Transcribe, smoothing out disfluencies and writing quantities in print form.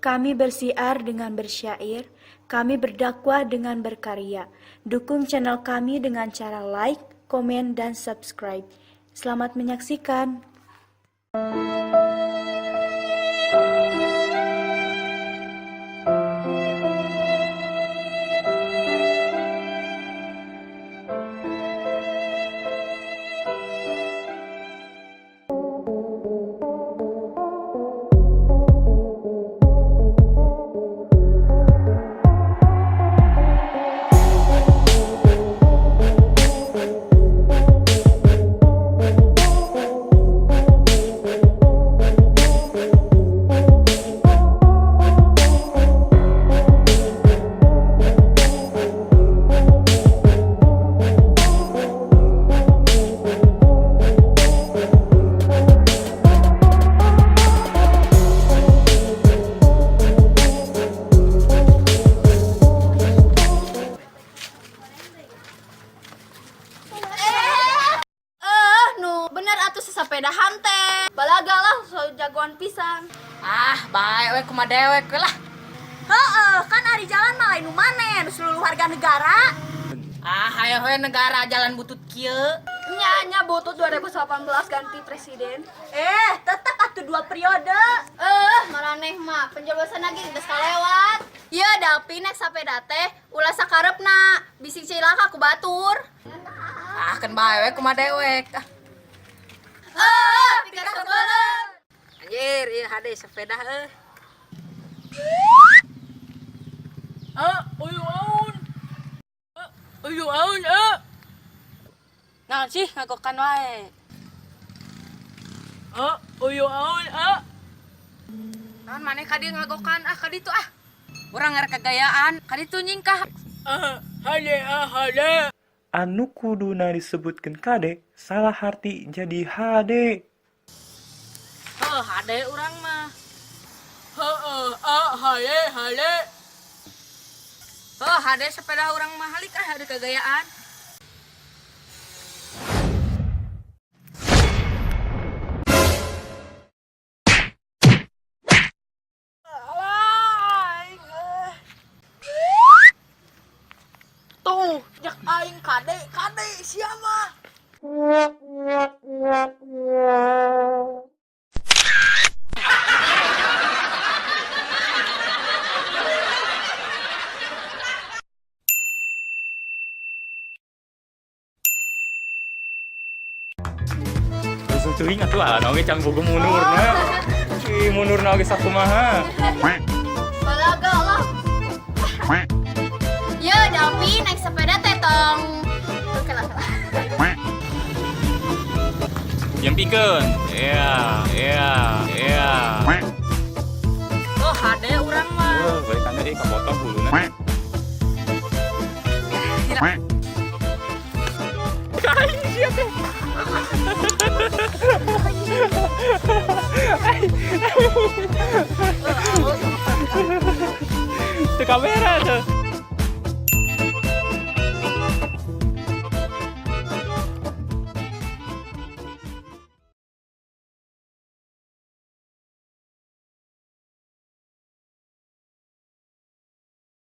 Kami bersiar dengan bersyair, kami berdakwah dengan berkarya. Dukung channel kami dengan cara like, komen, dan subscribe. Selamat menyaksikan. Eh, nu bener atuh sesapedahan teh. Balaga lah so jagoan pisan. Ah, bae we kumaha dewek we lah. Heeh, kan ari jalan mah lain nu maneh, nu seluruh warga negara. Ah, hayo we negara jalan butut kieu. Nya nya butut 2018 ganti presiden. Eh, tetep atuh dua periode. Eh, maraneh mah penjelasan lagi geus kalewat. Ieu Dalpi naik sepeda teh ulah sakarepna, bisi cilaka ku batur. Ah, keun bae we kumaha dewek. Ah, Eh, pikasebeleun. anjir, ieu hade sepeda euy. Ah, uyu aun. Ah, uyu aun, ah. Naon sih ngagokan wae. Ah, uyu aun, ah. Naon maneh ka dieu ngagokan ah ka ditu ah. Urang ngarek kagayaan, ka ditu nyingkah. Ah, hade ah hade. Anu kuduna disebutkeun kade salah harti jadi hade. Heuh, hade urang mah. Heeh, ah hade hade. Heuh, hade sepeda urang mah halik ah hade kagayaan. Tuh, jak aing kade, kade siapa? Langsung curing atuh ah oge can bogo mundurna. Ih, mundurna oge sakumaha. Balaga lah. Yo, Dalpi naik sepeda teh tong. Oke lah, salah. Yang pikeun. Ya.